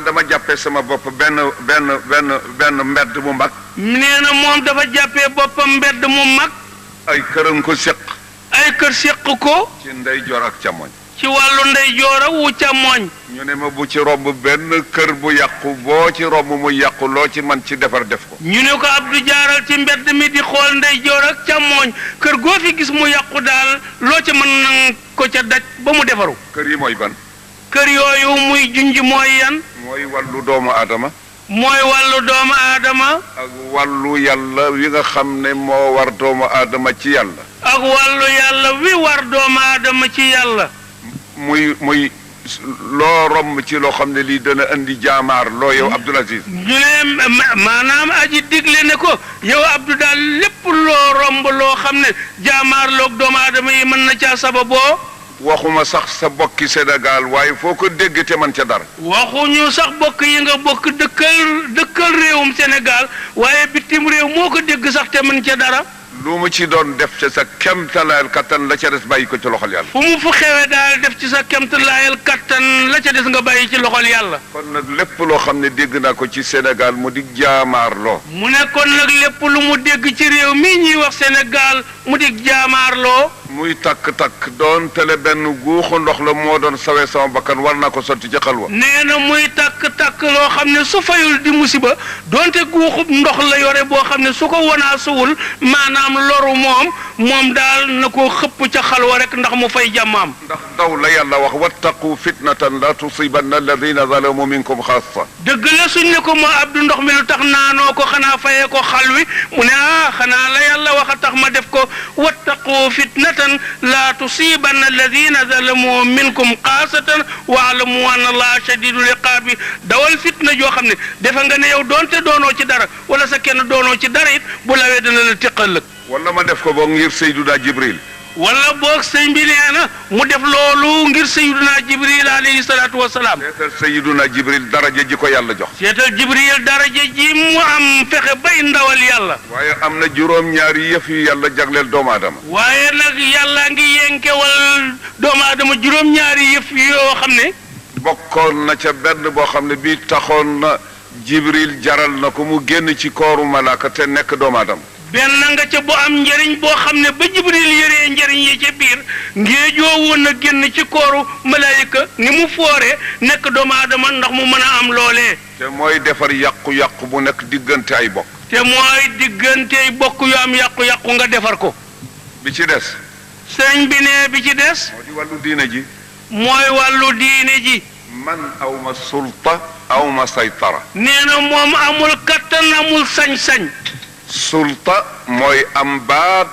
man dama jàppee sama bopp benn mbedd mu mag. nee na moom dafa jàppee boppam mbedd mu mag. ay këram ko séq. ay kër séq ko. ci ndeyjoor ak càmmoñ. ci wàllu ndeyjoor wu càmmoñ. ñu ne ma bu ci romb benn kër bu yàqu boo ci romb mu yàqu loo ci man ci defar def ko. ñu ne ko Abdou jaaral ci mbedd mi di xool ndeyjoor ak càmmoñ kër goo fi gis mu yàqu daal loo ci mën na ko ca daj ba mu defaru. kër yi mooy ban. kër yooyu muy junj mooy yan. mooy wàllu doomu aadama. mooy wàllu doomu aadama. ak wàllu yàlla wi nga xam ne moo war doomu aadama ci yàlla. ak wàllu yàlla wi war doomu aadama ci yàlla. muy loo romb ci loo xam ne lii dana indi jaamaar loo yow Abdoul Aziz. ñu ne maanaam aji digle ne ko yow Abdou daal lépp loo romb loo xam ne jaamaar loog doomu aadama yi mën na caa sababoo. waxuma sax sa bokki Sénégal waaye foo ko dégg te man ca dara. waxuñu sax bokk yi nga bokk dëkkal réewum Sénégal waaye bitim réew moo ko dégg sax te mën ca dara. lu mu ci doon def ci sa kemtalaayal kattan la ca des bàyyi ko ci loxol yàlla. fu mu fu xewee daal def ci sa kemtalaayal kattan la ca des nga bàyyi ci loxol yàlla. kon nag lépp loo xam ne dégg naa ko ci Sénégal mu di jaamaarloo. mu ne kon nag lépp lu mu dégg ci réew mii ñuy wax Sénégal mu di jaamaarloo. muy takk-takk doon tele benn guuxu ndox la moo doon sawee sama bakkan war naa ko sotti ci xalwa. nee na muy takk-takk loo xam ne su fayul di musiba doonte guuxub ndox la yore boo xam ne su ko wanaasuwul maanaam loru moom daal na ko xëpp ca xalwa rek ndax mu fay jàmmaam. ndax daw la yàlla wax wattaqu fitnatan la tusibanna alladina zalamu minkum xaassa. dëgg la suñ ne ko moo Abdou ndox mi lu tax naanoo ko xanaa fayee ko xal wi mu ne xanaa la yàlla wax a tax ma def ko wattaqu fitnatan la tusibanna alladina zalamu minkum xaasatan waalamu anna allaha shadidul iqaabi dawal fitna joo xam ne defe nga ne yow doonte doonoo ci dara wala sa kenn doonoo ci dara it bu lawee dana la tiqal lëg. wala ma def ko boog ngir Seydina Jibril. wala boog sëñ bi nee na mu def loolu ngir Seydina Jibril alayhi salaatu wa salaam. seetal Seydina Jibril daraja ji ko yàlla jox. seetal Jibril daraja ji mu am fexe bay ndawal yàlla. waaye am na juróom-ñaari yëf yu yàlla jagleel doomu aadama. waaye nag yàlla ngi yenkewal doomu aadama juróom-ñaari yëf yoo xam ne. bokkoon na ca benn boo xam ne bii taxoon na Jibril jaral na ko mu génn ci kooru malaaka te nekk doomu aadama. benn nga ca bu am njëriñ boo xam ne ba Jibril yëree njëriñ yi ca biir ngéejoo woon na génn ci kooru malaayika ni mu fooree nekk doomu aadama ndax mu mën a am loolee. te mooy defar yàqu-yàqu bu nekk diggante ay bokk. te mooy diggante ay bokk yu am yàqu-yàqu nga defar ko. bi ci des. sëñ bi ne bi ci des. moo di wàllu diine ji. mooy wàllu diine ji. man awma sulta awma saytara. nee na moom amul kattan amul sañ-sañ. sulta mooy am baat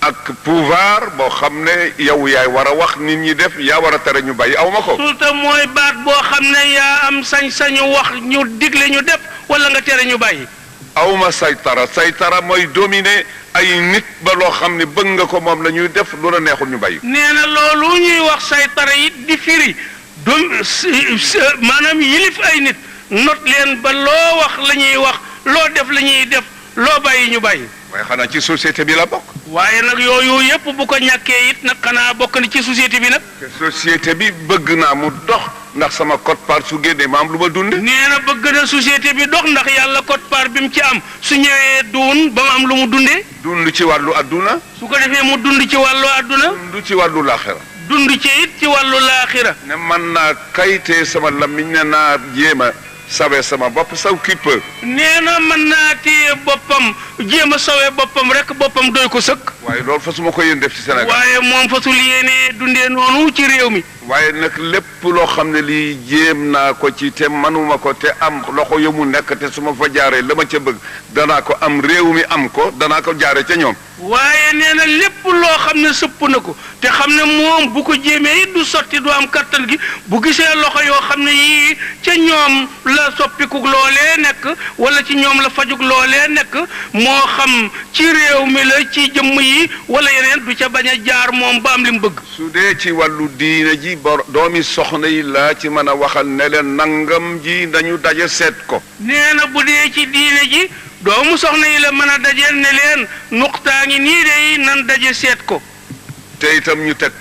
ak pouvoir boo xam ne yow yaay war a wax nit ñi def yaa war a tere ñu bàyyi aw ma ko. sulta mooy baat boo xam ne yaa am sañ-sañu wax ñu digle ñu def wala nga tere ñu bàyyi. aw ma saytara mooy dominer ay nit ba loo xam ne bëgg nga ko moom la ñuy def lu la neexul ñu bàyyi. nee na loolu ñuy wax saytara it di firi maanaam yilif ay nit not leen ba loo wax la ñuy wax loo def la ñuy def. loo bàyyi ñu bàyyi. waaye xanaa ci société bi la bokk. waaye nag yooyu yëpp bu ko ñàkkee it nag xanaa bokk na ci société bi nag. te société bi bëgg naa mu dox ndax sama quote-part su génnee ma am lu ma dund. nee na bëgg na société bi dox ndax yàlla quote-part bi mu ci am su ñëwee duun ba mu am lu mu dundee. dund ci wàllu adduna. su ko defee mu dund ci wàllu adduna. dund ci wàllu laaxira. dund ci it ci wàllu laaxira. ne man naa kayitee sama lamiñ ne naa jéem a sawe sama bopp saw qui peut. nee na mën naa téye boppam jéem a sawee boppam rek boppam doy ko sëkk. waaye loolu fasuma ko yéen def ci Sénégal. waaye moom fasul yéene dundee noonu ci réew mi. waaye nag lépp loo xam ne lii jéem naa ko ci te manuma ko te am loxo yu mu nekk te su ma fa jaaree la ma ca bëgg danaa ko am réew mi am ko danaa ko jaare ca ñoom. waaye nee na lépp loo xam ne sëpp na ko te xam ne moom bu ko jéemee it du sotti du am kattan gi bu gisee loxo yoo xam ne yii ca ñoom la soppiku loolee nekk wala ci ñoom la fajug loolee nekk moo xam ci réew mi la ci jëmm yi wala yeneen du ca bañ a jaar moom ba am li mu bëgg. su dee ci wàllu diine ji doomi soxna yi laa ci mën a waxal ne leen nangam ji nañu daje seet ko. nee na bu dee ci diine ji doomu soxna yi la mën a dajeel ne leen nuqtaa ngi nii de nan daje seet ko. te itam ñu teg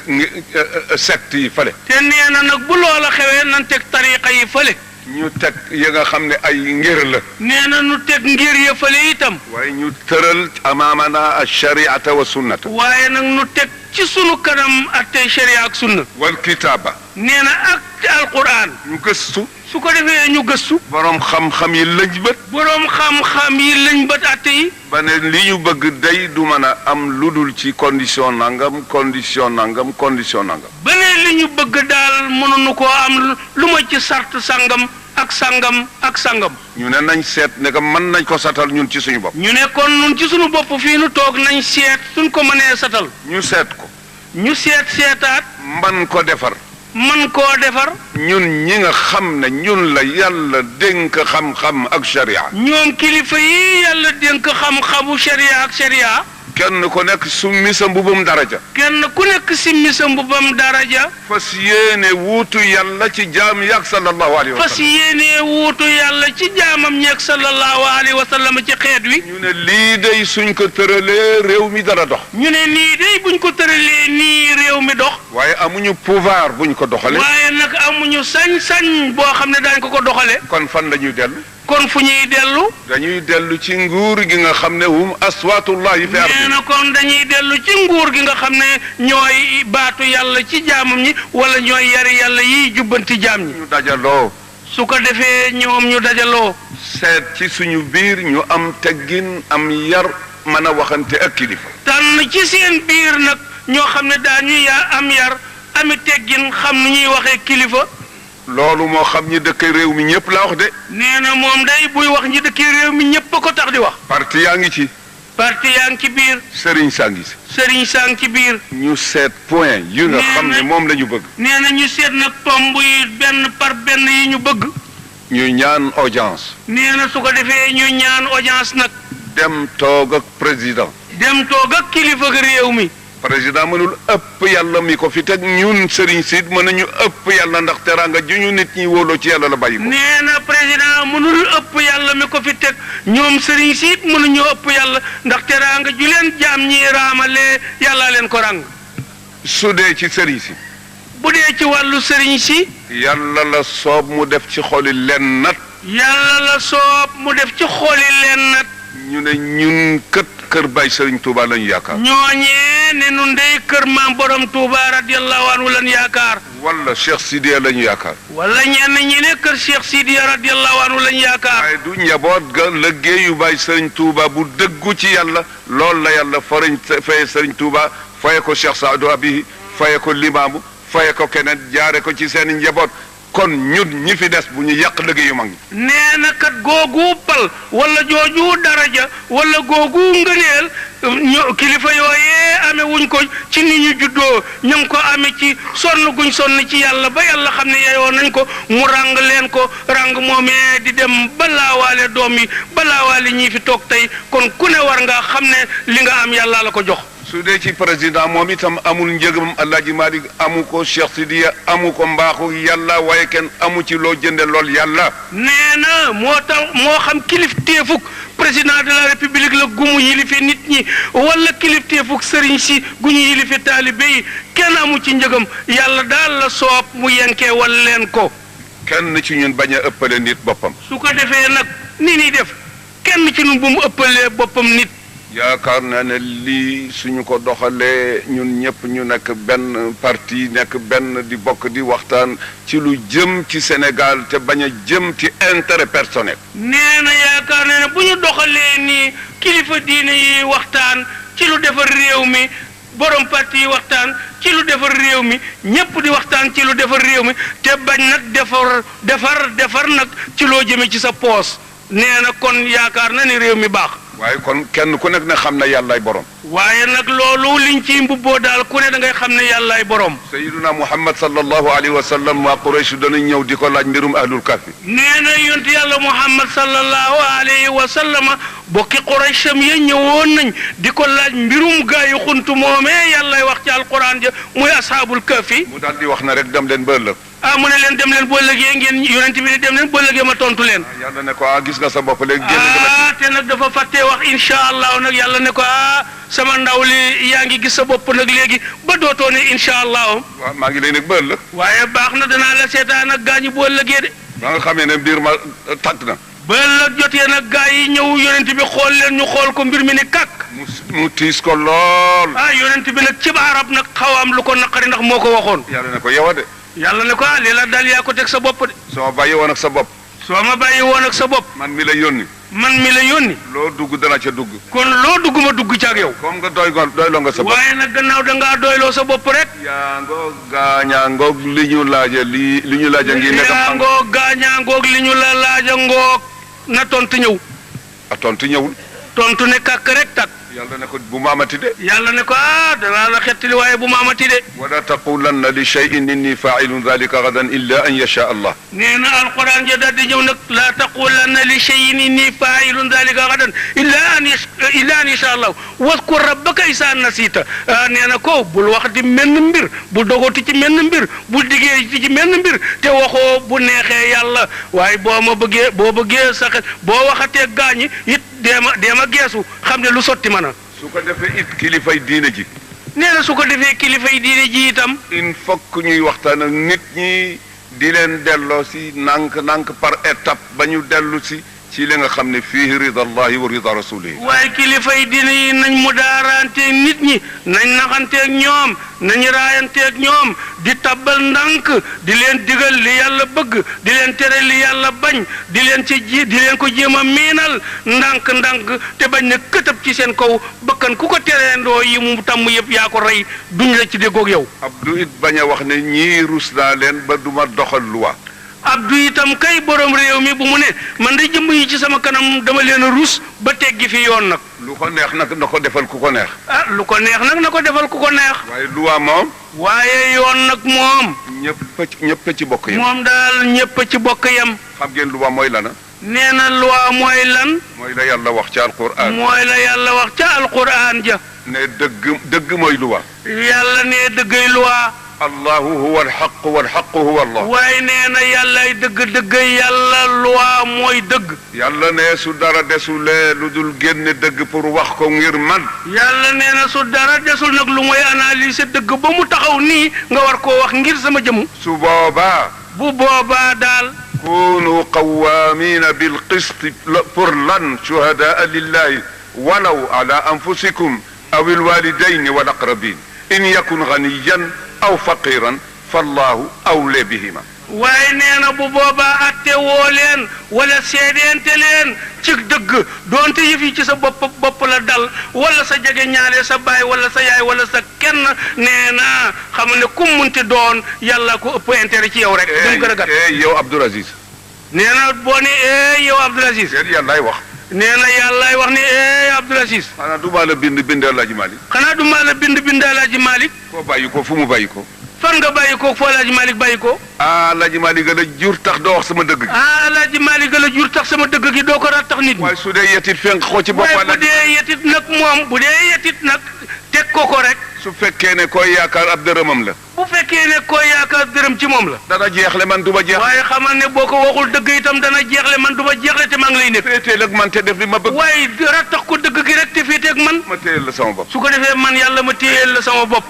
secte yi fële. te nee na nag bu loola xewee nan teg tariqa yi fële. ñu teg ya nga xam ne ay ngir la. nee na nu teg ngir ya fële itam. waaye ñu tëral amaamana ashariata wa sunnata. waaye nag nu teg ci sunu kanam attey sharia ak sunna. wal kitaaba. nee na ak alquran. ñu gëstu. su ko defee ñu gëstu. borom xam-xam yi lëj bët. boroom xam-xam yi lañ bët atte yi. ba ne li ñu bëgg day du mën a am lu dul ci condition nangam condition nangam condition nangam. ba ne li ñu bëgg daal mënuñu koo am lu ma ci sart sangam ak sangam ak sangam. ñu ne nañ seet ne que mën nañ ko satal ñun ci suñu bopp. ñu ne kon nun ci suñu bopp fii nu toog nañ seet suñ ko mënee satal. ñu seet ko. ñu seetaat. man ko defar. man koo defar. ñun ñi nga xam ne ñun la yàlla dénk xam-xam ak sharia. ñoom kilifa yi yàlla dénk xam-xamu sharia ak sharia. kenn ku nekk summi sa mbubum daraja. kenn ku nekk simmi sa mbubam daraja. fas yéene wuutu yàlla ci jaam yaak sallallahu alayhi wa fas sallam. yéene wuutu yàlla ci jaamam ñeeg sallallahu alayhi wa sallam ci xeet wi. ñu ne lii day suñ ko tëralee réew mi dara dox. ñu ne nii day buñ ko tëralee nii réew mi dox. waaye amuñu pouvoir buñ ko doxalee. waaye nag amuñu sañ-sañ boo xam ne daañ ko doxale kon fan la ñuy dellu. kon fu ñuy dellu. dañuy dellu ci nguur gi nga xam ne hum aswaatullahi fi ardi. nee na kon dañuy dellu ci nguur gi nga xam ne ñooy baatu yàlla ci jaamam ñi wala ñooy yari yàlla yiy jubbanti jaam ñi. ñu dajaloo. su ko defee ñoom ñu dajaloo. seet ci suñu biir ñu am teggin am yar mën a waxante ak kilifa. tànn ci seen biir nag ñoo xam ne daañu am yar ami teggin xam nu ñuy waxee kilifa. loolu moo xam ñi dëkk réew mi ñëpp la wax de. nee na moom day buy wax ñi dëkk réew mi ñëpp a ko tax di wax. parti yaa ngi ci. parti yaa ngi ci biir. sëriñ saa ngi ci. sëriñ saa ngi ci biir. ñu seet point yi nga xam ne moom la ñu bëgg. nee na ñu seet nag tomb yi benn par benn yi ñu bëgg. ñu ñaan audience. nee na su ko defee ñu ñaan audience nag. dem toog ak président. dem toog ak kilifa réew mi. président mënul ëpp yàlla mi ko fi teg ñun sëriñ siit mën nañu ëpp yàlla ndax teraanga ju ñu nit ñi wóoloo ci yàlla la bàyyi ko. nee na président mënul ëpp yàlla mi ko fi teg ñoom sëriñ siit mënuñu ëpp yàlla ndax teraanga ju leen jaam ñi raamalee yàllaa leen ko ràng. su dee ci sëriñ si. bu dee ci wàllu sëriñ si. yàlla la soob mu def ci xoli leen nat. yàlla la soob mu def ci xoli leen nat. ñu ne ñun kër Baay Sëriñ Tuuba lañu yaakaar. ñooñee ne nun dey kër maam borom Touba radiyallahu anhu lan yaakaar. wala Cheikh Sidiya lañu yaakaar. wala ñenn ñi ne kër Cheikh Sidiya radiyallahu anhu lan yaakaar. waaye du njaboot ga liggéeyu Baay Sëriñ Tuuba bu dëggu ci yàlla loolu la yàlla faye Sëriñ Tuuba faye ko Cheikh Saadu Abihi faye ko Limaamu faye ko keneen jaare ko ci seen njaboot. kon ñun ñi fi des bu ñu yàq liggéeyu mag ñi. nee na kat googu pal wala jooju daraja wala googu ngëneel kilifa yooyee amee wuñ ko ci ni ñu juddoo ñu ngi ko amee ci sonn guñ sonn ci yàlla ba yàlla xam ne yeyoo nañ ko mu ràng leen ko ràng moomee di dem balaawaale doom yi balaawaale ñii fi toog tey kon ku ne war nga xam ne li nga am yàlla la ko jox. su dee ci président moom itam amul njëgam Alaaji Malik amu ko Cheikh Sidiya amu ko mbaaxu yàlla waaye kenn amu ci loo jënde lool yàlla. nee na moo tax moo xam kilifteefuk président de la république la gumu yilifi nit ñi wala kilifteefuk sëriñ si gu ñu yilifi taalibe yi kenn amu ci njëgam yàlla daal la soob mu yenkee wal leen ko. kenn ci ñun bañ a ëppale nit boppam. su ko defee nag ni ñuy def kenn ci ñun bu mu ëppalee boppam nit. yaakaar naa ne lii suñu ko doxalee ñun ñëpp ñu nekk benn parti nekk benn di bokk di waxtaan ci lu jëm ci Sénégal te bañ a jëm ci intérêt personnel. nee na yaakaar na ne bu ñu doxalee nii kilifa diine yi waxtaan ci lu defar réew mi borom parti yi waxtaan ci lu defar réew mi ñëpp di waxtaan ci lu defar réew mi te bañ nag defar nag ci loo jëmee ci sa poos nee na kon yaakaar na ni réew mi baax. waaye kon kenn ku nekk ne xam na yàllaay borom. waaye nag loolu liñ ciy mbubboo daal ku ne da ngay xam ne yàllaay borom. Sayyiduna Muhammad sallallahu alayhi wa sallam waa Quraysh danañ ñëw di ko laaj mbirum ahlul kahfi. nee na yonent yàlla Muhammad sallallahu alayhi wa sallam bokki Quraysham ya ñëwoon nañ di ko laaj mbirum gaa yu xuntu moomee yàllay wax ci alquran ja muy ashaabul kahfi. mu daal di wax na rek dem leen ba ëllëg. mu ne leen dem leen boo lëgee ngeen yonent bi ne dem leen boo lëgee ma tontu leen. yàlla ne ko gis nga sa bopp léegi. te nag dafa fàttee wax incha allah nag yàlla ne ko sama ndaw li yaa ngi gis sa bopp nag léegi ba dootoo ne incha allah. waaw maa ngi lay nekk ba ëllëg. waaye baax na danaa la seetaan ak gaañu boo lëgee de. ba nga xamee ne mbir ma tàgg na ba la jotee nag gaa yi ñëw yonent bi xool leen ñu xool ko mbir mi ni kàkk mu tiis ko lool yonent bi nag ci arab nag xaw am lu ko naqari ndax moo ko waxoon yàlla ne ko yow de yàlla ne ko lii la dal yaa ko teg sa bopp de soo ma bàyyi woon ak sa bopp soo ma bàyyi woon ak sa bopp man mi la yónni man mi la yónni loo dugg dana ca dugg kon loo dugg ma dugg ca ak yow comme nga doyloo nga sa bopp waaye nag gannaaw da ngaa doyloo sa bopp rek yaa ngoog gaañaa ngoog li ñu laaja ngi nekk yaa ngoog gaañaa ngoog li ñu la laaja ngoog na tontu ñëw a tontu ñëwul tontu ne kàkk rek tak yàlla ne ko bu ma amati de yàlla ne ko danaa la xettali waaye bu ma amati de wala taqulanna li shay'in inni fa'ilun dhalika gadan illa an yasha allah nee na alquran ja daal di ñëw nag laa taqulanna li shay'in inni fa'ilun dhalika gadan illa an yasha allah waskur rabbaka isa nasita nee na ko bul wax di menn mbir bul dogoti ci menn mbir bul diggee ci menn mbir te waxoo bu neexee yàlla waaye boo bëggee sa xel boo waxatee gaañi it deema geesu xam ne lu sotti mën a su ko defee it kilifay diine ji nee na su ko defee kilifay diine ji itam il faut que ñuy waxtaan ak nit ñi di leen delloo si nànk par étape ba ñu dellu si ci li nga xam ne fii ridallahi wa rida rasulihi waaye kilifay diine yi nañ mu daaranteeg nit ñi nañ naxanteeg ñoom nañ raayanteeg ñoom di tabbal ndànk di leen digal li yàlla bëgg di leen tere li yàlla bañ di leen ko jéem a miinal ndànk te bañ na këtëb ci seen kaw bakkan ku ko tereendoo yi mu tàmm yëpp yaa ko rey duñ la ci déggoog yow Abdou it bañ a wax ne ñii rus naa leen ba duma doxal luwa Abdou itam kay borom réew mi bu mu ne man de jëmb yi ci sama kanam dama leen a rus ba teggi fi yoon nag lu ko neex nag na ko defal ku ko neex lu ko neex nag na ko defal ku ko neex waaye luwa moom waaye yoon nag moom ñëpp ci bokk yam moom daal ñëpp ci bokk yam xam ngeen luwa mooy lana nee na loi mooy lan mooy la yàlla wax ca alquran mooy la yàlla wax ca alquran ja ne dëgg mooy luwa yàlla ne dëggay loi allahu huwa alxaq walxaqu huwa allah waaye nee na yàllay dëgg yàlla loi mooy dëgg yàlla ne su dara desulee lu dul génne dëgg pour wax ko ngir man yàlla nee na su dara desul nag lu mooy analyser dëgg ba mu taxaw nii nga war koo wax ngir sama jëmu su boobaa bu boobaa daal kunu qawamina bilqist pour lan shuhadaa lillahi walaw ala anfusikum aw alwalidayn wal aqrabin in yakun ganiyan aw faqiran fallahu awle bihima waaye nee na bu boobaa atte woo leen wala seedeente leen ci dëgg doonte yëf yi ci sa bopp la dal wala sa jege ñaale sa baay wala sa yaay wala sa kenn nee na xam ne ku munti doon yàlla ko ëpp intérêt ci yow rek dum gën a gàtt yow Abdoul Aziz nee na boo ne yow Abdoul Aziz yàllaay wax nee na yàllaay wax ne Abdoul Aziz xanaa du maa la bind Alaaji Malik xanaa du maa la bind Alaaji Malik koo bàyyi ko fu mu bàyyi ko fan nga bàyyi ko foo Alaaji Malik bàyyi ko Alaaji Malik la jur tax doo wax sama dëgg gi Alaaji Malik la jur tax sama dëgg gi doo ko rat tax nit ñi waaye su dee yetit fenk ko ci bopp waaye bu dee yetit nag moom bu dee yetit nag teg ko rek su fekkee ne koy yaakaar ab dërëmam la bu fekkee ne koy yaakaar dërëm ci moom la dana jeexle man du ma jeex waaye xamal ne boo ko waxul dëgg itam dana jeexle man du ma jeexle te maa ngi lay nekk féeteel ak man te def li ma bëgg waaye rat tax ko dëgg gi rek te féeteeg man ma téyel la sama bopp su ko defee man yàlla ma téyel la sama bopp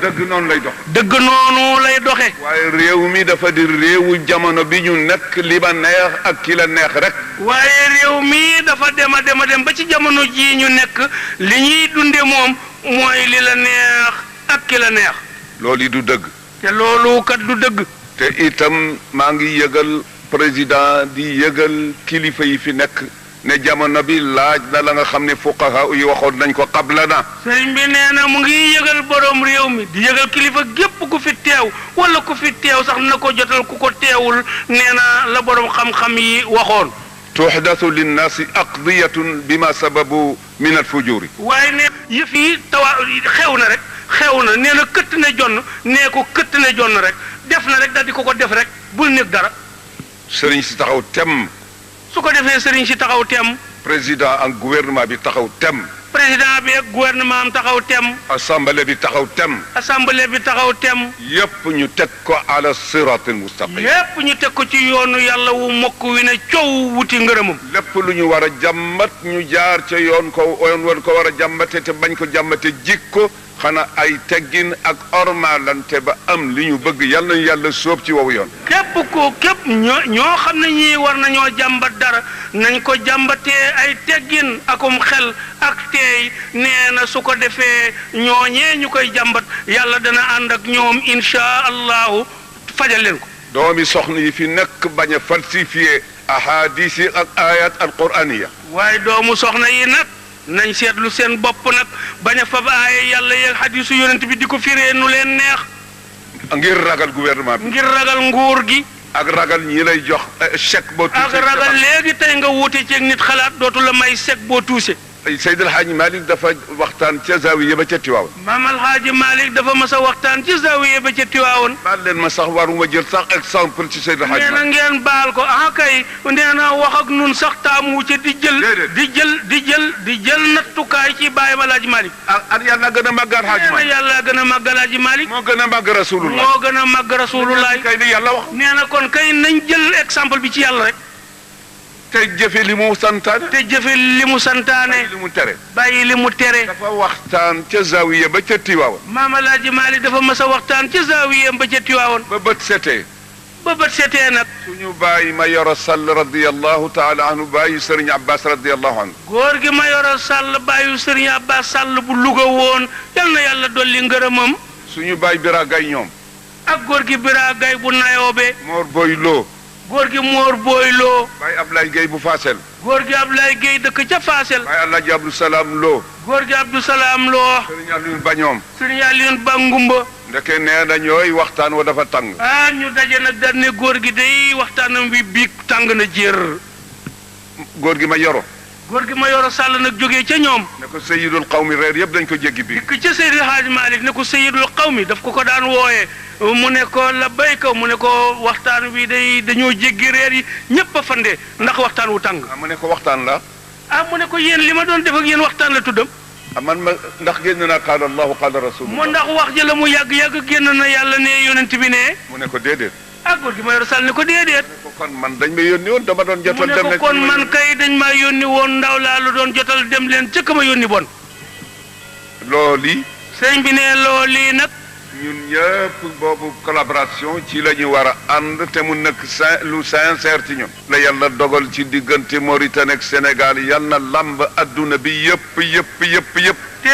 dëgg noonu lay dox dëgg noonu lay doxe waaye réew mi dafa di réewu jamono bi ñu nekk li ma neex ak ki la neex rek waaye réew mi dafa dem ba ci jamono jii ñu nekk li ñuy dunde moom mooy li la neex ak ki la neex loolu yi du dëgg te loolu kat du dëgg te itam maa ngi yëgal président di yëgal kilifa yi fi nekk ne jamono bi laaj na la nga xam ne fuqaha yi waxoon nañ ko qabla na sëriñ bi nee na mu ngi yëgal borom réew mi di yëgal kilifa gépp ku fi teew wala ku fi teew sax na ko jotal ku ko teewul nee na la borom xam-xam yi waxoon tuhdathu linnaasi aqdiyatun bima sababu min alfujuri waaye ne yëf yi xew na rek xew na nee na këtt ne jonn nee ko këtt ne jonn rek def na rek daal di ko def rek bul nekk dara sëriñ si taxaw tem su ko defee sëriñ si taxaw tem président ak gouvernement bi taxaw tem président bi ak gouvernement am taxaw tem assemblée bi taxaw tem assemblée bi taxaw tem yépp ñu teg ko ala siratil mustaqim yépp ñu teg ko ci yoonu yàlla wu mokk wi ne coow wuti ngërëmam lépp lu ñu war a jàmmat ñu jaar ca yoon ko war a jàmmate te bañ ko jàmmate jikko xanaa ay teggin ak ormalante ba am li ñu bëgg yal nañu yàlla sóob ci wowu yoon. képp ñoo xam ne ñii war nañoo jàmbat dara nañ ko jàmbatee ay teggin akum xel ak teey nee na su ko defee ñooñee ñu koy jàmbat yàlla dana ànd ak ñoom insha allahu fajal leen ko. doomi soxna yi fi nekk bañ a falsifié ahadis yi ak ayat alquraniya. waaye doomu soxna yi nag nañ seetlu seen bopp nag bañ a fab aaye yàlla yeeg hadisu yonent bi di ko firee nu leen neex. ngir ragal gouvernement bi. ngir ragal nguur gi. ak ragal ñi lay jox chèque boo tuuse. ak ragal léegi tey nga wuute ceeg nit xalaat dootu la may chèque boo tuuse. Seydi El Hadji Malick dafa waxtaan ca zawiya ba ca Tiwaawan. Maam El Hadji Malick dafa mas a waxtaan ci zawiya ba ca Tiwaawan. baal leen ma sax waruma jël sax exemple ci Seydi El Hadji nee na Malick. ngeen baal ko kay nee na wax ak nun sax taamu ca di jël nattukaay ci Baay El Hadji Malick. ak yàlla gën a màgg El Hadji nee na Malick. yàlla gën a màgg El Hadji Malick. moo gën a màgg rasulullah. moo gën a màgg rasulullah. kay di yàlla wax. nee na kon kay nañ jël exemple bi ci yàlla rek. te jëfe li mu santaane. te jëfe li mu santaane. li mu tere. bàyyi li mu tere. dafa waxtaan ca zawiya ba ca Tiwaawan. Maam El Hadji Malick dafa mas a waxtaan ci zawiya ba ca Tiwaawan. ba bët setee. ba bët setee nag. suñu bàyyi ma yoro sall radiyallahu taala anhu bàyyi Sëriñ Abbas radiyallahu anhu. góor gi ma yoro sàll bàyyi Sëriñ Abbas sàll bu Louga woon yal na yàlla dolli ngërëmam. suñu bàyyi Bira Gay ñoom. ak góor gi Bira Gay bu Nayoobe. Mor Boy Lo. góor gi Mor Boy Lo. bàyyi Ablaye Gueye bu Faasel. góor gi Ablaye Gueye dëkk ca Faasel. bàyyi Alaaji Abdou Salaam Lo. góor gi Abdou Salaam Lo. Sëriñ Alioune Ba ñoom. Sëriñ Alioune Ba Ngumba. ndeke nee na ñooy waxtaan wa dafa tàng. ñu daje nag daal ne góor gi day waxtaanam bi biig tàng na jër. góor gi ma yoro. góor gi ma yoro sàll nag jógee ca ñoom. ne ko Seyyidul Qawmi reer yëpp dañ ko jéggi bi. dikk ca Seydi Hadji Malick ne ko Seyyidul Qawmi daf ko daan wooyee mu ne ko la béykat mu ne ko waxtaan wi day dañoo jéggi reer yi ñëpp a fande ndax waxtaan wu tàng. mu ne ko waxtaan la. mu ne ko yéen li ma doon def ak yéen waxtaan la tuddam. man ma ndax génn naa qaala Allahu qaala rasulullah. mu ndax wax ja la mu yàgg génn na yàlla ne yonent bi ne. mu ne ko déedéet. góor gi ma yoro sàll ne ko déedéet. kon man dañ ma yónni woon dama doon jotal dem. mu ne ko kon man kay dañ maa yónni woon ndaw laa lu doon jotal dem leen cëkk ma yónni bon. loolu. sëñ bi ne loolu nag. ñun ñëpp boobu collaboration ci la ñu war a ànd te mu nekk lu sincère ci ñun. la yàlla dogal ci diggante Mauritanie ak Sénégal yal na lamb adduna bi yëpp. te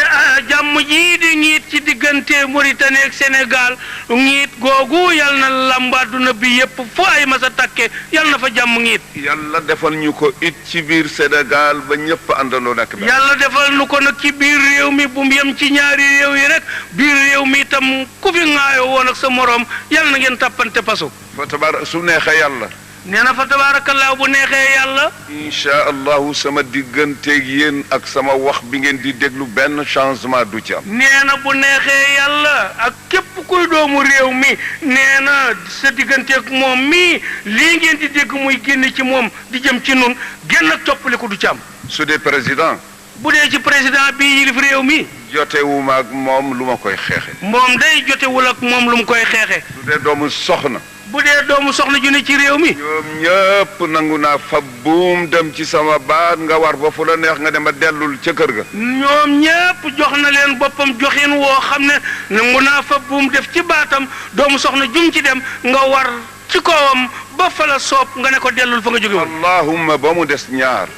jàmm jii di ngiit ci diggante Mauritanie ak Sénégal ngiit googu yal na lamb adduna bi yëpp fu ay masa takke yal na fa jàmm ngiit. yàlla defal ñu ko it ci biir Sénégal ba ñëpp àndandoo nekk. yàlla defal ñu ko nag ci biir réew mi bu mu yem ci ñaari réew yi rek biir réew mi itam ku fi ŋaayoo woon ak sa moroom yal na ngeen tàppante pasu. fa tabaar su neexee yàlla. nee na fa tabaarakallaa bu neexee yàlla. incha allahu sama digganteeg yéen ak sama wax bi ngeen di déglu benn changement du ci am. nee na bu neexee yàlla ak képp kuy doomu réew mi nee na sa digganteeg moom mii lii ngeen di dégg muy génn ci moom di jëm ci nun génn ak toppaliku du ci am. su dee président. bu dee ci président bi yilif réew mi. jotewuma ak moom lu ma koy xeexe. moom day jotewul ak moom lu mu koy xeexe. su dee doomu soxna. bu dee doomu soxna ju ne ci réew mi. ñoom ñëpp nangu naa fa buum dem ci sama baat nga war ba fu la neex nga dem a dellul ca kër ga. ñoom ñëpp jox na leen boppam joxin woo xam ne nangu naa fa buum def ci baatam doomu soxna jum ci dem nga war ci kawam ba fa la soob nga ne ko dellul fa nga jóge woon. allahumma ba mu des ñaar.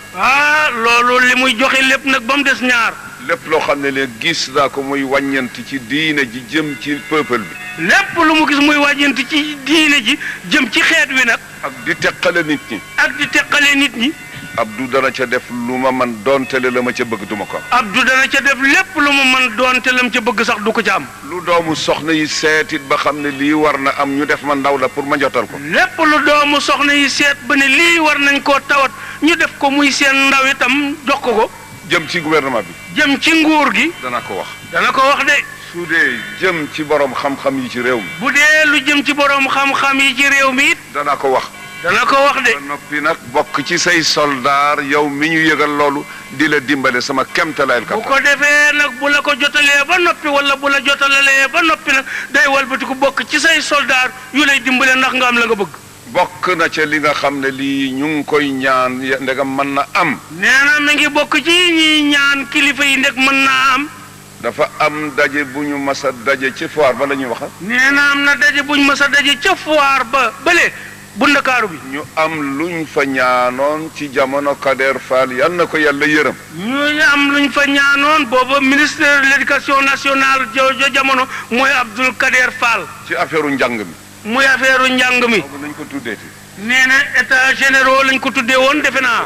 loolu li muy joxe lépp nag ba mu des ñaar. lépp loo xam ne leen gis naa ko muy wàññanti ci diine ji jëm ci peuple bi. lépp lu mu gis muy wàññanti ci diine ji jëm ci xeet wi nag. ak di teqale nit ñi. ak di teqale nit ñi. Abdou dana ca def lu ma man doontele la ma ca bëgg duma ko am. Abdou dana ca def lépp lu mu man doonte lam ca bëgg sax du ko ca am. lu doomu soxna yi seetit ba xam ne lii war na am ñu def ma ndaw la pour ma jotal ko. lépp lu doomu soxna yi seet ba ne lii war nañ koo tawat ñu def ko muy seen ndaw itam jox ko. jëm ci gouvernement bi. jëm ci nguur gi. dana ko wax. dana ko wax de. su dee jëm ci borom xam-xam yi ci réew mi. bu dee lu jëm ci borom xam-xam yi ci réew mi it. dana ko wax. dana ko wax de. ba noppi nag bokk ci say soldaar yow mi ñu yëgal loolu di la dimbale sama kemtalaayal bu ko defee nag bu la ko jotalee ba noppi wala bu la jotalalee ba noppi nag day walbatiku bokk ci say soldaar yu lay dimbale ndax nga am la nga bëgg. bokk na ca li nga xam ne lii ñu ngi koy ñaan ndegam mën na am. nee na mi ngi bokk ci ñi ñaan kilifa yi ndeg mën naa am. dafa am daje bu ñu mas a daje ci foire ba la ñuy wax. nee na am na daje buñ mës a daje ca foire ba bële bu Ndakaaru bi. ñu am luñ fa ñaanoon ci jamono Kader Fall yal na ko yàlla yërëm. ñu am luñ fa ñaanoon booba ministre de l'éducation nationale joojo jamono mooy Abdoul Kader Fall. ci affaire njàng mi. muy affaire njàng mi. boobu lañ ko tuddeeti. nee na état généraux lañ ko tuddee woon defe naa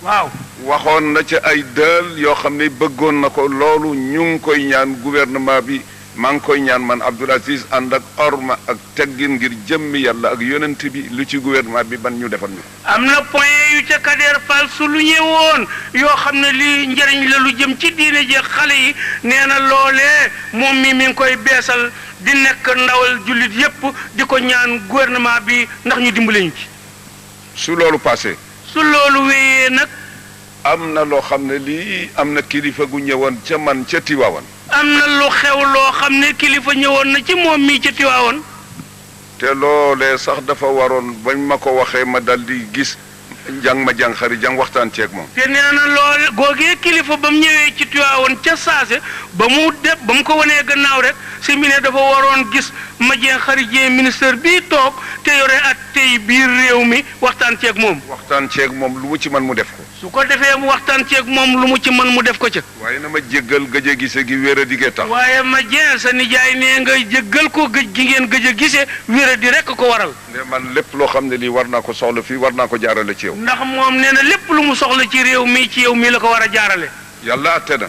waaw. waxoon na ci ay dël yoo xam ne bëggoon na ko loolu ñu ngi koy ñaan gouvernement bi maa ngi koy ñaan man Abdoul Aziz ànd ak orma ak teggin ngir jëmmi yàlla ak yonent bi lu ci gouvernement bi ban ñu defal ñu. am na point yu ca Kader Fall su lu ñëwoon yoo xam ne lii njëriñ la lu jëm ci diine ji xale yi nee na loolee moom mi ngi koy beesal di nekk ndawal jullit yépp di ko ñaan gouvernement bi ndax ñu dimbale ñu ci. su loolu passé. su loolu wéyee nag. am na loo xam ne lii am na kilifa gu ñëwoon ca man ca Tiwaawan. am na lu xew loo xam ne kilifa ñëwoon na ci moom mii ca Tiwaawan. te loolee sax dafa waroon bañ ma ko waxee ma dal di gis jàng ma jàng xari jàng waxtaan ceeg moom. te nee na lool googee kilifa ba mu ñëwee ci Tiwaawan ca saase ba mu ko wanee gannaaw rek si mi ne dafa waroon gis ma jeng xari jee ministre bii toog te yore at tey biir réew mi waxtaan ceeg moom. waxtaan ceeg moom lu mu ci mën mu def ko. su ko defee mu waxtaan ceeg moom lu mu ci mën mu def ko ca. waaye na ma jéggal gëj a gise gi wér a digee tax. waaye ma jeen sa nijaay nee nga jéggal ko gëj gi ngeen gëj a gise wér a di rekk ko waral. ne man lépp loo xam ne lii war naa ko soxla fii war naa ko jaarale ci yow. ndax moom nee na lépp lu mu soxla ci réew mi ci yow mii la ko war a jaarale. yàlla atte na.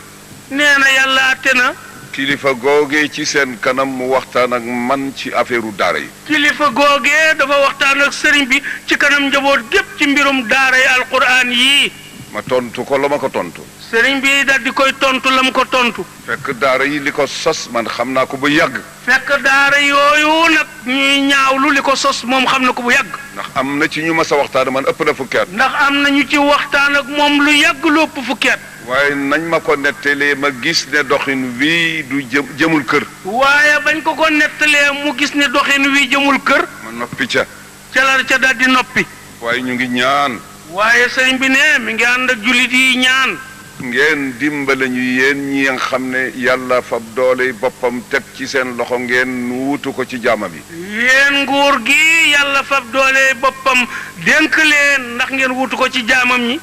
nee na yàlla atte na. kilifa googee ci seen kanam mu waxtaan ak man ci affaire daara yi. kilifa googee dafa waxtaan ak sëriñ bi ci kanam njaboot gépp ci mbirum daara yi alquran yii. ma tontu ko la ma ko tontu. sëriñ bi daal di koy tontu la mu ko tontu. fekk daara yi li ko sos man xam naa ko bu yàgg. fekk daara yooyu nag ñuy ñaawlu li ko sos moom xam na ko bu yàgg. ndax am na ci ñu mas a waxtaan man ëpp na fukki at. ndax am na ñu ci waxtaan ak moom lu yàgg lu ëpp fukki at. waaye nañ ma ko nettalee ma gis ne doxin wii du jëmul kër. waaye bañ ko nettalee mu gis ne doxin wii jëmul kër. ma noppi ca. ca la ca daal di noppi. waaye ñu ngi ñaan. waaye sëriñ bi ne mi ngi ànd ak jullit yi ñaan. ngeen dimbale ñu yéen ñi nga xam ne yàlla fab doole boppam teg ci seen loxo ngeen wuutu ko ci jaama bi. yéen nguur gi yàlla fab doole boppam dénk leen ndax ngeen wuutu ko ci jaamam ñi.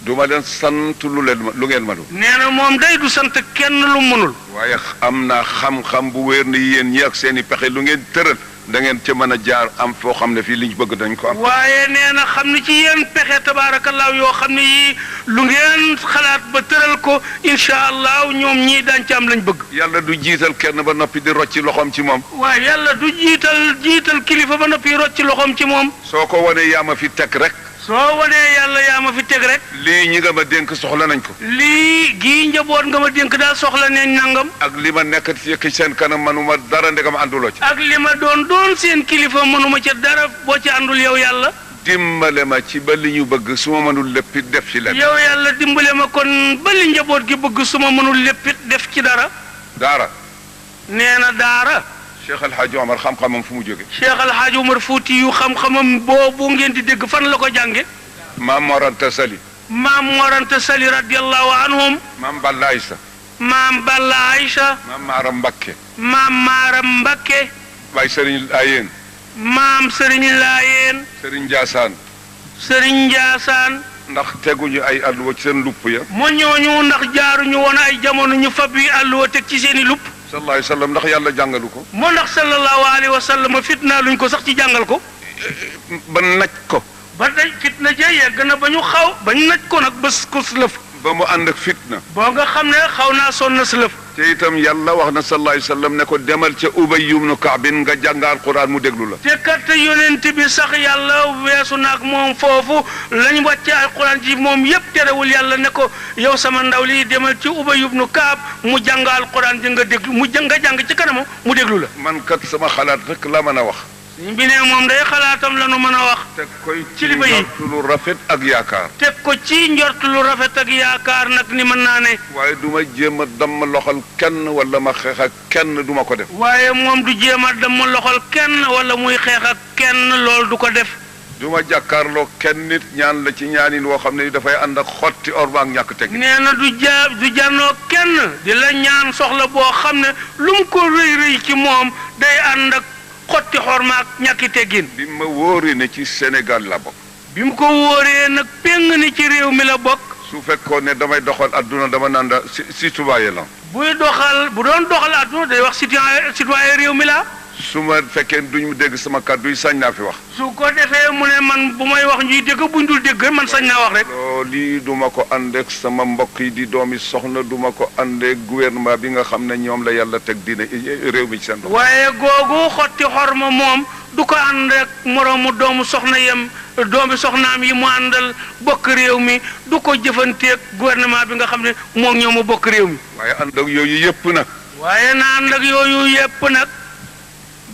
duma leen sant lu ngeen mënul. nee na moom day du sant kenn lu mënul. waaye am naa xam-xam bu wér ni yéen ñi ak seen i pexe lu ngeen tëral da ngeen ca mën a jaar am foo xam ne fii liñ bëgg dañ ko am. waaye nee na xam ni ci yéen pexe tabaarakallaahu yoo xam ne yii lu ngeen xalaat ba tëral ko incha allah ñoom ñii daañu ci am lañ bëgg. yàlla du jiital kenn ba noppi di rocci loxoom ci moom. waaye yàlla du jiital kilifa ba noppi rocci loxoom ci moom. soo ko wanee yaa ma fi teg rek. soo wanee yàlla yaa ma fi teg rek. lii ñi nga ma dénk soxla nañ ko. lii gii njaboot nga ma dénk daal soxla nañ nangam. ak li ma nekk ci seen kanam manuma dara ndegam ànduloo ci. ak li ma doon seen kilifa mënuma ca dara boo ci àndul yow yàlla. dimbale ma ci ba li ñu bëgg su ma mënul léppit def ci leen. yow yàlla dimbale ma kon ba li njaboot gi bëgg su ma mënul léppit def ci dara. daara. nee na daara. Cheikh El Hadj Omar xam-xamam fu mu jóge. Cheikh El Hadj Omar Fouti yu xam-xamam boobu ngeen di dégg fan la ko jànge. maam Mor Anta Sali. maam Mor Anta Sali radiyallahu anhum. maam Balla Aïssa. maam Balla Aïcha. maam Maaram Mbakke. maam Maaram Mbakke. Baay Serigne Laayeen. maam Serigne Laayeen. Serigne Ndiassane. Serigne Ndiassane. ndax teguñu ay alluwa ci seen lupp ya. mu ñooñu ndax jaaruñu woon ay jamono ñu fab yi alluwa teg ci seen i lupp. sallallahu alayhi wa sallam ndax yàlla jàngalu ko. moo ndax sallallahu alayhi wa sallam fitna luñ ko sax ci jàngal ko. ba naj ko. ba day fitna ja yegg na ba ñu ba ñu naj ko nag bés ko lëf. ba mu ànd ak fitna. boo nga xam ne xaw naa sonn na si lëf. te itam yàlla wax na sallallahu alayhi wa sallam ne ko demal ca Ubay ibn Ka'b nga jàngal Qur'an mu déglu la. te kat yonent bi sax yàlla weesu naag moom foofu lañ wàcce ay Qur'an ci moom yépp terewul yàlla ne ko yow sama ndaw lii demal ci Ubay ibn Ka'b mu jàngal Qur'an di nga déglu nga jàng ci kanam mu déglu la. man kat sama xalaat rek la mën a wax. bi ne moom day xalaatam la nu mën a wax. teg koy ci kilifa yi njort lu rafet ak yaakaar. teg ko ci njort lu rafet ak yaakaar nag ni mën naa ne. waaye du ma jéem a damm loxol kenn wala ma xeex ak kenn du ma ko def. waaye moom du jéem a damm loxol kenn wala muy xeex ak kenn loolu du ko def. du ma jàkkaarloo kenn nit ñaan la ci ñaanin woo xam ne dafay ànd ak xotti orma ak ñàkk teg. nee na du jànnoo kenn di la ñaan soxla boo xam ne lu mu ko rëy rëy ci moom day ànd ak xotti xorma ak ñàkki teggin. bi ma wóoree ne ci Sénégal la bokk. bi mu ko wóoree nag péng ni ci réew mi la bokk. su fekkoon ne damay doxal adduna dama naan da citoyen la. bu doon doxal adduna day wax citoyen réew mi la. su ma fekkee duñu dégg sama kàddu yi sañ naa fi wax. su ko defee mu ne man bu may wax ñuy dégg buñ dul dégg man sañ naa wax rek. lii duma ko àndeek sama mbokk yi di doomi soxna duma ko àndeek gouvernement bi nga xam ne ñoom la yàlla teg diine réew mi ci seen loxo. waaye googu xotti xorma moom du ko ànd ak moroomu doomu soxna yem doomi soxnaam yi mu àndal bokk réew mi du ko jëfanteeg gouvernement bi nga xam ne moom ñoo ma bokk réew mi. waaye ànd ak yooyu yëpp nag. waaye na ànd ak yooyu yëpp nag.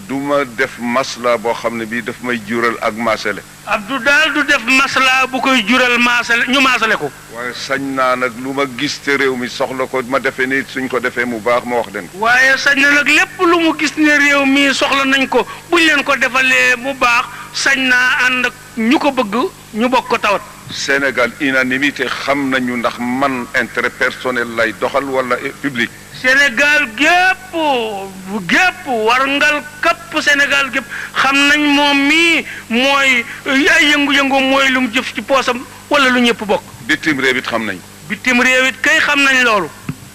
du ma def masla boo xam ne bii daf may jural ak maasale. Abdou daal du def masla bu koy jural maasale ñu maasale ko. waaye sañ naa nag lu ma gis te réew mi soxla ko ma defee ni suñ ko defee mu baax ma wax leen ko. waaye sañ na nag lépp lu mu gis ne réew mi soxla nañ ko buñ leen ko defalee mu baax sañ naa ànd ak ñu ko bëgg ñu bokk ko tawat. Sénégal unanimité xam nañu ndax man intérêt personnel lay doxal wala public. Sénégal gépp warngal kapp Sénégal gépp xam nañ moom mii mooy ay yëngu-yëngu mooy lu mu jëf ci poosam wala lu ñëpp bokk. bitim réew it xam nañ. bitim réew it kay xam nañ loolu.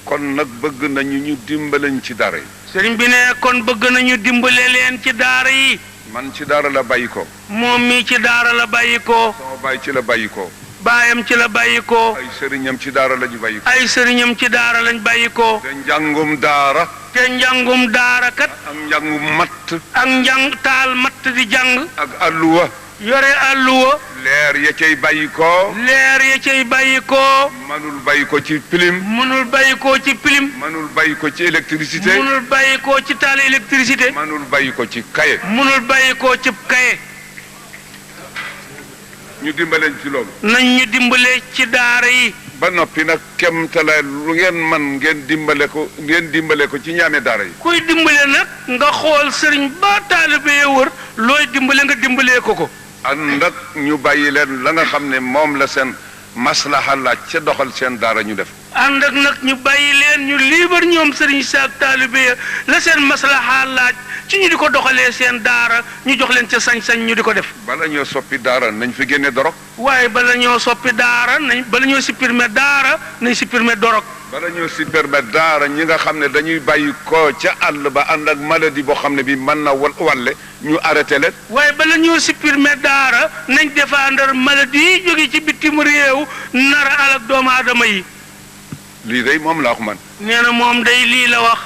kon nag bëgg nañu ñu dimbalañ ci daara yi. sëriñ bi ne kon bëgg nañu dimbale leen ci daara yi. man ci daara la bàyyi ko. moom mii ci daara la bàyyi ko. sama baay ci la bàyyi ko. baayam ci la bàyyi ko. ay sëriñam ci daara lañu bàyyi ko. ay sëriñam ci daara lañ bàyyi ko. te njàngum daara. te njàngum daara kat. ak njàngum matt. ak njàng taal matt di jàng. ak alluwa. yore alluwa. leer ya cay bàyyi ko. leer ya cay bàyyi ko. mënul bàyyi ko ci pilim. mënul bàyyi ko ci pilim. mënul bàyyi ko ci électricité. mënul bàyyi ko ci taal électricité. mënul bàyyi ko ci kaye. mënul bàyyi ko ci kaye. ñu dimbaleen ci loolu. nañ ñu dimbale ci daara yi. ba noppi nag kem talaay lu ngeen man ngeen dimbale ko ci ñaame daara yi. kuy dimbale nag nga xool sëriñ ba taalibe ya wër looy dimbale nga dimbalee ko. ànd ak ñu bàyyi leen la nga xam ne moom la seen maslaha laaj ca doxal seen daara ñu def. ànd ak nag ñu bàyyi leen ñu liibar ñoom sëriñ saak taalibe ya la seen maslaha laaj ci ñu di ko doxalee seen daara ñu jox leen ca sañ-sañ ñu di ko def. bala ñoo soppi daara nañ fi génne dorog. waaye bala ñoo supprimer daara nañ supprimer dorog. bala ñoo supprimer daara ñi nga xam ne dañuy bàyyi ko ca àll ba ànd ak maladie boo xam ne bi mën na walle ñu arrêté leen. waaye bala ñoo supprimer daara nañ défendre maladie yi jóge ci bitim réew nara alak doomu aadama yi. lii day moom la wax man. nee na moom day lii la wax.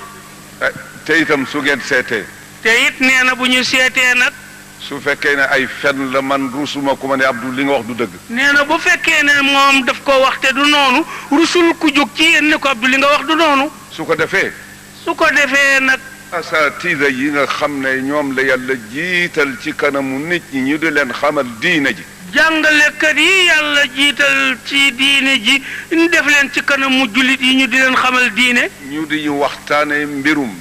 te itam su ngeen seetee. te it nee na bu ñu seetee nag. su fekkee ne ay fen la man rusuma ku ma ne Abdou li nga wax du dëgg. nee na bu fekkee ne moom daf ko wax te du noonu rusul ku jóg ci yéen ne ko Abdou li nga wax du noonu. su ko defee. nag. asaatiida yi nga xam ne ñoom la yàlla jiital ci kanamu nit ñi ñu di leen xamal diine ji. jàngalekat yi yàlla jiital ci diine ji ñu def leen ci kanamu jullit yi ñu di leen xamal diine. ñu di ñu waxtaane mbirum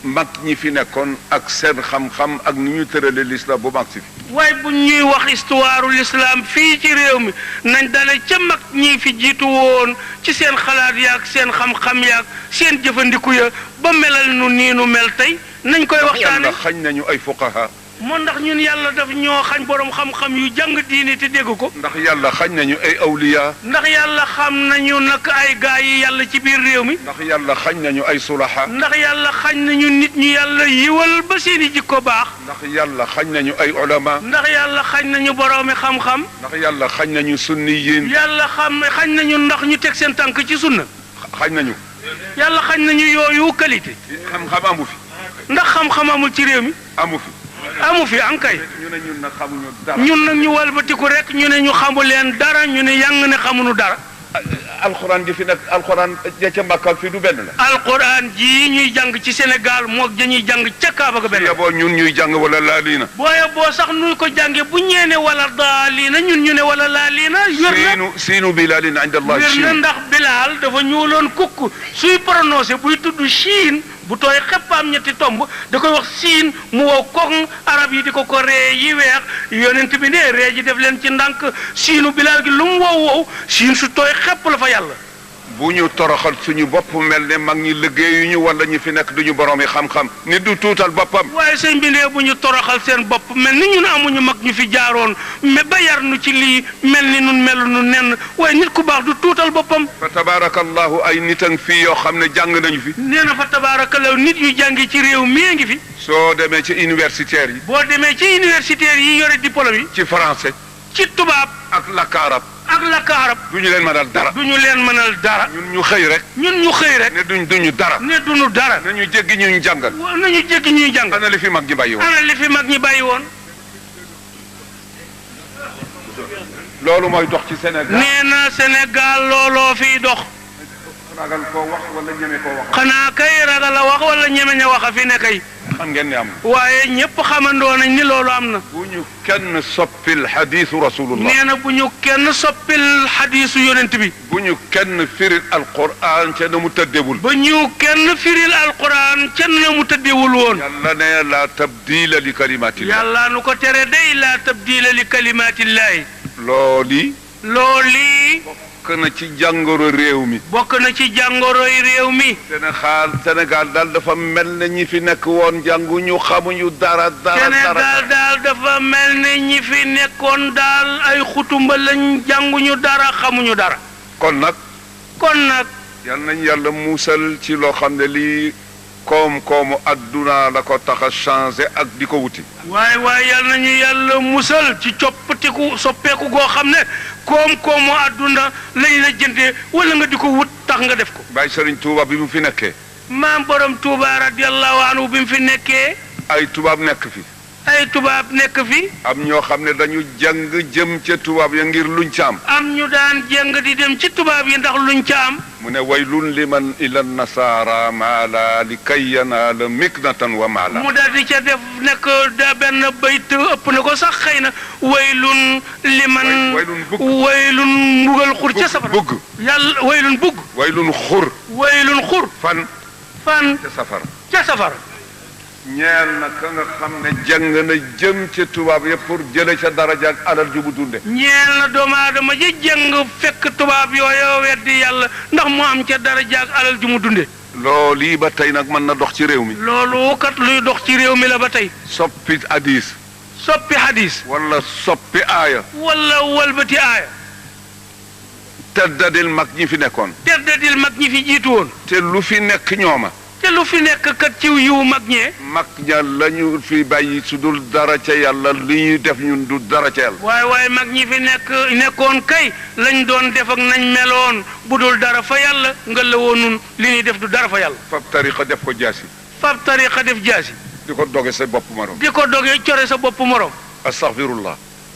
mag ñi fi nekkoon ak seen xam-xam ak ni ñu tërale l'islam bu mag si fi. waaye bu ñuy wax histoire l'islam fii ci réew mi nañ dale ca mag ñi fi jiitu woon ci seen xalaat yaak seen xam-xam yaak seen jëfandiku ya ba melal nu nii nu mel tey nañ koy waxtaane. yàlla xañ nañu ay fuqaha. moo ndax ñun yàlla daf ñoo xañ borom xam-xam yu jàng diine te dégg ko. ndax yàlla xañ nañu ay awliya. ndax yàlla xam nañu nag ay gaa yi yàlla ci biir réew mi. ndax yàlla xañ nañu ay sulaha. ndax yàlla xañ nañu nit ñu yàlla yiwal ba seeni jikko baax. ndax yàlla xañ nañu ay ulama. ndax yàlla xañ nañu boroomi xam-xam. ndax yàlla xañ nañu sunniyin. yàlla xañ nañu ndax ñu teg seen tànk ci sunna. xañ nañu. yàlla xañ nañu yooyu qualité. xam-xam amu fi. ndax xam-xam amul ci réew mi. amu fi. amu fi ankay. ñu ne ñun nag xamuñu dara. ñun nag ñu walbatiku rek ñu ne ñu xamu leen dara ñu ne yang ne xamuñu dara. alxuraan ji fi nag alxuraan ja ca Makka fii du benn la. alxuraan ji ñuy jàng ci Sénégal moog dañuy jàng ca Kaaba ga benn la. boo ñun ñuy jàng wala laaliina. booye boo sax nuy ko jànge bu ñeene wala daaliina ñun ñu ne wala laaliina. siinu bilaalin inda Allah wér na ndax Bilaal dafa ñuuloon kukk suy prononcé buy tudd Chine bu tooy xepp am ñetti tomb da koy wax siin mu wow koŋ arab yi di ko ree yi weex yonent bi ne ree ji def leen ci ndànk siinu bilaal gi lu mu wow wow siin su tooy xepp la fa yàlla. bu ñu toroxal suñu bopp mel ne mag ñi liggéeyuñu wala ñi fi nekk duñu borom yi xam-xam nit du tuutal boppam. waaye sëñ bi ne bu ñu toroxal seen bopp mel ni ñun amuñu mag ñu fi jaaroon mais ba yar nu ci lii mel ni nun melu nu nenn waaye nit ku baax du tuutal boppam. fa tabaarakallahu ay nit a ngi fii yoo xam ne jàng nañu fi. nee na fa tabaarakallahu nit yu jàngi ci réew mi ngi fi. soo demee ci universitaires yi. boo demee ci universitaires yi yore diplôme yi. ci français. ci tubaab. ak làkk arab. ak làkk arab. du ñu leen mënal dara. du ñu leen mënal dara. ñun ñu xëy rek. ñun ñu xëy rek. ne duñu dara. ne duñu dara. nañu jéggi ñu jàngal. nañu jéggi ñuy jàng. ana li fi mag ñi bàyyi woon. ana li fi mag ñi bàyyi woon. loolu mooy dox ci Sénégal. nee na Sénégal looloo fiy dox. ragal koo wax wala ñeme koo wax. xanaa kay ragal a wax wala ñeme ña wax a fi ne kay. xam ngeen ne am na. waaye ñëpp xamandoo nañ ni loolu am na. bu ñu kenn soppil xadiisu rasulullah. nee na bu ñu kenn soppil xadiisu yonent bi. bu ñu kenn firil alquran ca na mu tëddewul. ba ñu kenn firil alquran ca na mu tëddewul woon. yàlla ne la tabdila li kalimatillah. yàlla nu ko tere day la tabdila li kalimatillahi. looli. bokk na ci jàngoro réew mi. bokk na ci jàngoroy réew mi. Sénégal daal dafa mel ne ñi fi nekk woon jànguñu xamuñu dara. Sénégal daal dafa mel ne ñi fi nekkoon daal ay xutumba lañ jànguñu dara xamuñu dara. kon nag. yal nañ yàlla muusal ci loo xam ne lii koom-koomu adduna la ko tax a changé ak di ko wuti. waaye yal nañu yàlla musal ci coppatiku soppeeku goo xam ne koom-koomu adduna lañ la jëndee wala nga di ko wut tax nga def ko. Baay Sëriñ Tuuba bi mu fi nekkee. maam borom Tuuba radiyallahu anhu bi mu fi nekkee. ay tubaab nekk fi. am ñoo xam ne dañu jàng jëm ca tubaab ya ngir luñ ca am. am ñu daan jàng di dem ci tubaab yi ndax luñ ca am. mu ne waylun liman ila nasaara maala li kay yanaala miknatan wa maala. mu daal di ca def nekk da benn bayt ëpp na ko sax xëy na waylun liman. waylun mbugal xur ca safara. bugg yàlla waylun bugg. waylun xur. fan. ca safara. ñeel na ka nga xam ne jàng na jëm ca tubaab ya pour jële ca daraja ak alal ju mu dunde. ñeel na doomu aadama ji jàng fekk tubaab yooyu weddi yàlla ndax mu am ca daraja ak alal ju mu dunde. loolu ba tey nag mën na dox ci réew mi. loolu kat luy dox ci réew mi la ba tey. soppi hadis. wala soppi aaya. wala walbati aaya. teddadil mag ñi fi nekkoon. teddadil mag ñi fi jiitu woon. te lu fi nekk ñooma. te lu fi nekk kat ci yiw mag ñee. mag ña la ñu fi bàyyi su dul dara ca yàlla li ñuy def ñun du dara ca yàlla. waaye mag ñi fi nekkoon kay lañ doon def ak nañ meloon bu dul dara fa yàlla nga la woon nun li ñuy def du dara fa yàlla. fab tariqa def ko jaasi. di ko doge sa bopp morom. core sa bopp morom.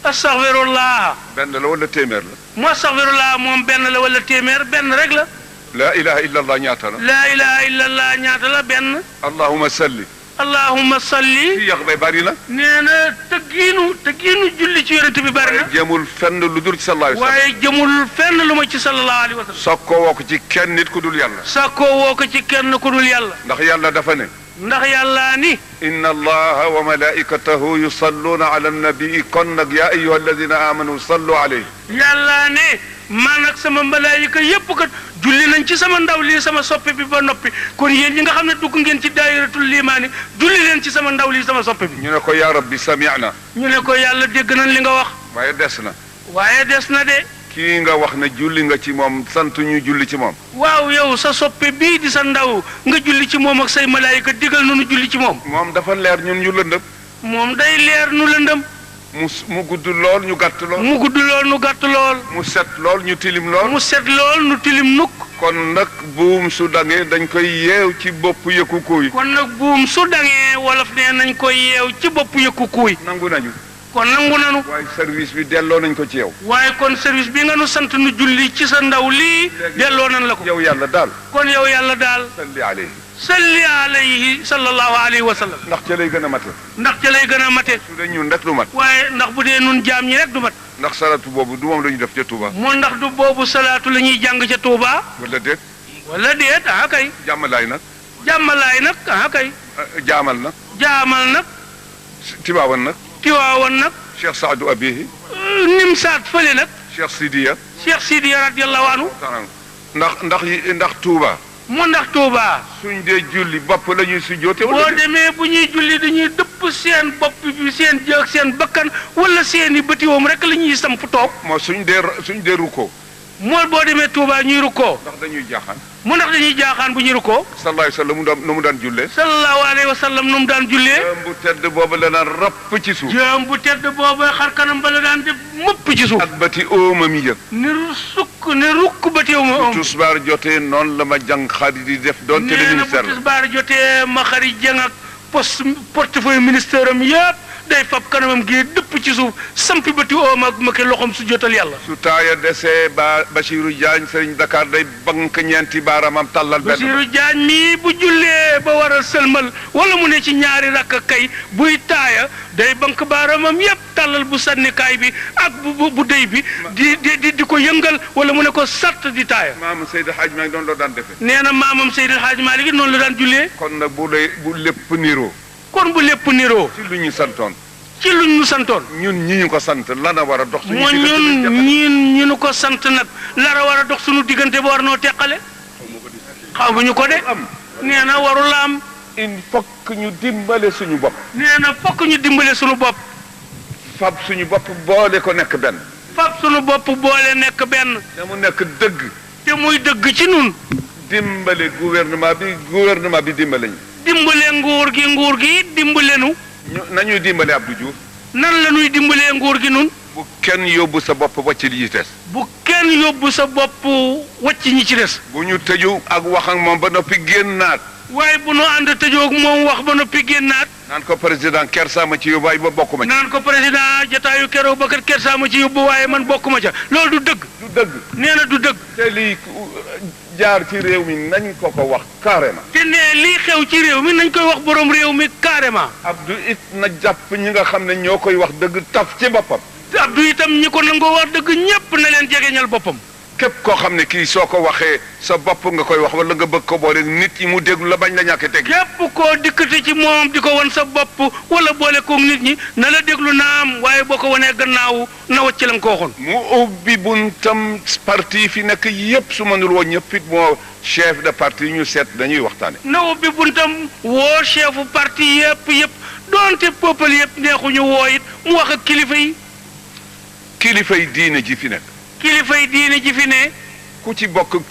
astaghfirullah. benn la wala téeméer la. mu astaghfirullah moom benn la wala téeméer benn rek la. laa ilaha illallah ñaata la. laa ilaha illallah ñaata la benn. allahumma salli. fii yàq bay bari na. nee na tëggiinu julli ci yonent bi bari na. waaye jëmul fenn lu dul ci sallallahu alayhi wa sallam. waaye jëmul fenn lu ma ci sallallahu alayhi wa sallam. sakkoo woo ko ci kenn nit ku dul yàlla. sakkoo woo ko ci kenn ku dul yàlla. ndax yàlla dafa ne. ndax yàlla ni. inna allaha wa malaikatahu yusalluna ala nabii kon nag yaa ayyuha alladina amanu sallu alayhi. yàlla ne man ak sama malaayika yépp kat julli nañ ci sama ndaw lii sama soppe bi ba noppi kon yéen ñi nga xam ne dugg ngeen ci daayiratul limaani julli leen ci sama ndaw lii sama soppe bi. ñu ne ko yaa rabbi sami'na. ñu ne ko yàlla dégg nañ li nga wax. waaye des na. de. kii nga wax ne julli nga ci moom sant ñu julli ci moom. waaw yow sa soppe bii di sa ndaw nga julli ci moom ak say malaayika digal nu julli ci moom. moom dafa leer ñun ñu lëndëm. moom day leer nu lëndëm. mu gudd lool ñu gàtt lool. mu set lool ñu tilim lool. mu set lool ñu tilim nukk. kon nag buum su dangee dañ koy yeew ci bopp yëkku kuuy. kon nag buum su dangee wolof nee nañ koy yeew ci bopp yëkku kuuy. nangu nañu. kon nangu nanu. waaye service bi delloo nañ ko ci yow. waaye kon service bi nga nu sant nu julli ci sa ndaw lii. delloo nañ la ko. yow yàlla daal. kon yow yàlla daal. salli alayhi sallallahu alayhi wa sallam. ndax ca lay gën a mate. su dee ñun rek du mat. waaye ndax bu dee nun jaam ñi rek du mat. ndax salaatu boobu du moom la ñu def ca Touba. moo ndax du boobu salaatu la ñuy jàng ca Touba. wala déet. kay. jàmmalaay nag. jàmmalaay nag kay. jaamal nag. jaamal nag. Tiwaawan nag. Tiwaawan nag. Cheikh Saadu Abihi. Nimsaat fële nag. Cheikh Sidiya. Cheikh Sidiya radiyallahu anhu. ndax Touba. mu ndax Touba. suñ dee julli bopp la ñuy sujjoote. boo demee bu ñuy julli dañuy dëpp seen bopp bi seen jëg seen bakkan wala seen i bëtiwoom rek la ñuy samp toog. moo suñ dee rukkoo. mooy boo demee Touba ñuy rukkoo. ndax dañuy jaaxaan. mu ndax dañuy jaaxaan bu ñuy rukkoo. sallallahu alayhi wa sallam nu mu daan jullee. sallallahu alayhi wa sallam nu mu daan jullee. jëm bu tedd boobu la daan rapp ci suuf. jëm bu tedd boobu xar kanam ba la daan def mëpp ci suuf. ak bati oomam yi yëg. ni sukk ne rukk bëtiw ma om. tusbaar jotee noonu la ma jàng xaadi di def doon te le ministère nee na bu tusbaar jotee ma xari jàng ak portefeuille ministère am yëpp day fab kanamam gi dëpp ci suuf sampi bëti oom ak ma ki loxom su jotal yàlla. su taaya desee ba Bachirou Diagne Serigne Dakar day bank ñeenti baaramam tàllal benn. Bachirou Diagne mii bu jullee ba war a sëlmal wala mu ne ci ñaari rakk kay buy taaya day bank baaramam yépp tàllal bu sànnikaay bi ak bu déy bi di ko yëngal wala mu ne ko sart di taaya. maam Seydou Hadj Malick doon loo daan defee. nee na maamam Seydou Hadj Malick noonu la daan jullee. kon nag bu lépp niroo. kon bu lépp niroo. ci lu ñu santoon. ci luñ ñu santoon. ñun ñi ñu ko sant lana war a dox. suñu moo ñun ñu ko sant nag lara war a dox suñu diggante ba war noo teqale. xamuñu ko de. nee na warul am. il faut que ñu dimbale suñu bopp. nee na fokk ñu dimbale suñu bopp. fab suñu bopp boole ko nekk benn. fab suñu bopp boole nekk benn. te mu nekk dëgg. te muy dëgg ci nun dimbale gouvernement bi dimbale ñu. dimbale nguur gi dimbale nu. nañuy dimbale Abdou Diouf. nan la ñuy dimbalee nguur gi nun bu kenn yóbbu sa bopp wàcc li ci des. bu kenn yóbbu sa bopp wàcc ñi ci des. bu ñu tëju ak wax ak moom ba noppi génnaat. waaye bu nu ànd tëjoo ak moom wax ba noppi génnaat. naan ko président Kersa ma ci yóbbu waaye ba bokk ma ci. naan ko président jataayu keroog ba kat Kersa ma ci yóbbu waaye man bokk ma ca loolu du dëgg. du dëgg. nee na du dëgg. te lii jaar ci réew mi nañ ko wax carrément. te ne lii xew ci réew mi nañ koy wax borom réew mi carrément. Abdou it na jàpp ñi nga xam ne ñoo koy wax dëgg taf ci boppam. te Abdou itam ñi ko nangoo wax dëgg ñépp na leen jegeñal boppam. képp koo xam ne kii soo ko waxee sa bopp nga koy wax wala nga bëgg ko boole nit ñi mu déglu la bañ la ñàkk teg. képp koo dikkati ci moom di ko wan sa bopp wala boole koog nit ñi na la déglu naam waaye boo ko wanee gannaaw na wacc la nga ko waxoon. mu ubbi buntam parti fi nekk yépp su mënul woon ñëpp it moo chef de parti ñu seet dañuy waxtaane. na ubbi buntam woo chefu parti yépp doonte peuple yépp neexuñu woo it mu wax ak kilifa yi. kilifa yi diine ji fi nekk. kilifa yi diine ji fi ne. ku ci bokk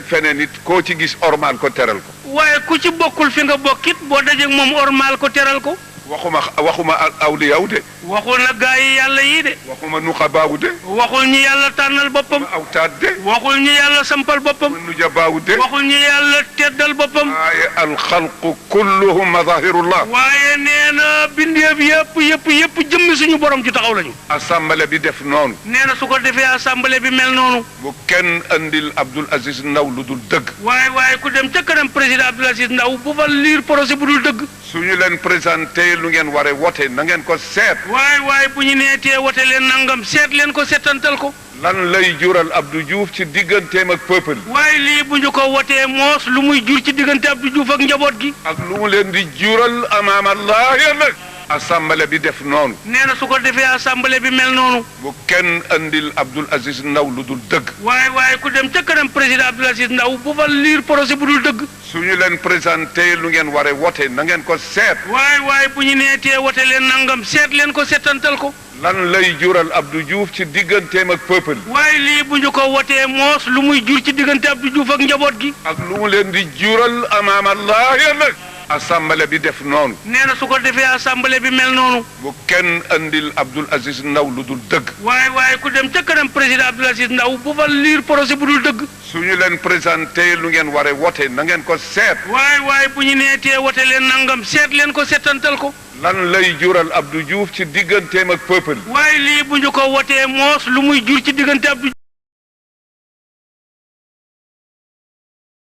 feneen it koo ci gis ormal ko teral ko. waaye ku ci bokkul fi nga bokkit boo dajeeg moom ormal ko teral ko. waxuma awliyaw de. waxul na gaa yi yàlla yii de. waxuma nuqabaawu de. waxul ñi yàlla tànnal boppam. awtaat de. waxul ñi yàlla sampal boppam. nujabaawu de. waxul ñi yàlla teddal boppam. waaye alxalqu kulluhum mazahirullah. waaye nee na bindeef yëpp jëmmi suñu borom ju taxaw lañu. assemblée bi def noonu. nee na su ko defee assemblée bi mel noonu. bu kenn andil Abdoul Aziz Ndaw lu dul dëgg. waaye ku dem ca kanam président Abdoul Aziz Ndaw bu fa liir projet bu dul dëgg. suñu leen présenté lu ngeen waree wote na ngeen ko seet. waaye bu ñu neetee wote leen nangam seet leen ko seetantal ko. lan lay jural Abdou Diouf ci digganteem ak peuple. waaye lii bu ñu ko wotee moos lu muy jur ci diggante Abdou Diouf ak njaboot gi. ak lu mu leen di jural amaam Allah nag. assemblée bi def noonu. nee na su ko defee assemblée bi mel noonu. bu kenn andil Abdoul Aziz Ndaw lu dul dëgg. waaye ku dem ca kanam président Abdoul Aziz Ndaw bu fa liir projet bu dul dëgg. suñu leen présenté lu ngeen waree wote na ngeen ko seet. waaye bu ñu neetee wote leen nangam seet leen ko seetantal ko. lan lay jural Abdou Diouf ci digganteem ak peuple. waaye lii bu ñu ko wotee moos lu muy jur ci diggante Abdou Diouf ak njaboot gi. ak lu mu leen di jural amaam Allah nag. assemblée bi def noonu. nee na su ko defee assemblée bi mel noonu. bu kenn andil Abdoul Aziz Ndaw lu dul dëgg. waaye ku dem ca kanam président Abdoul Aziz Ndaw bu fa liir projet bu dul dëgg. suñu leen présenté lu ngeen waree wote na ngeen ko seet. waaye bu ñu neetee wote leen nangam seet leen ko seetantal ko. lan lay jural Abdou Diouf ci digganteem ak peuple. waaye lii bu ñu ko wotee moos lu muy jur ci diggante Abdou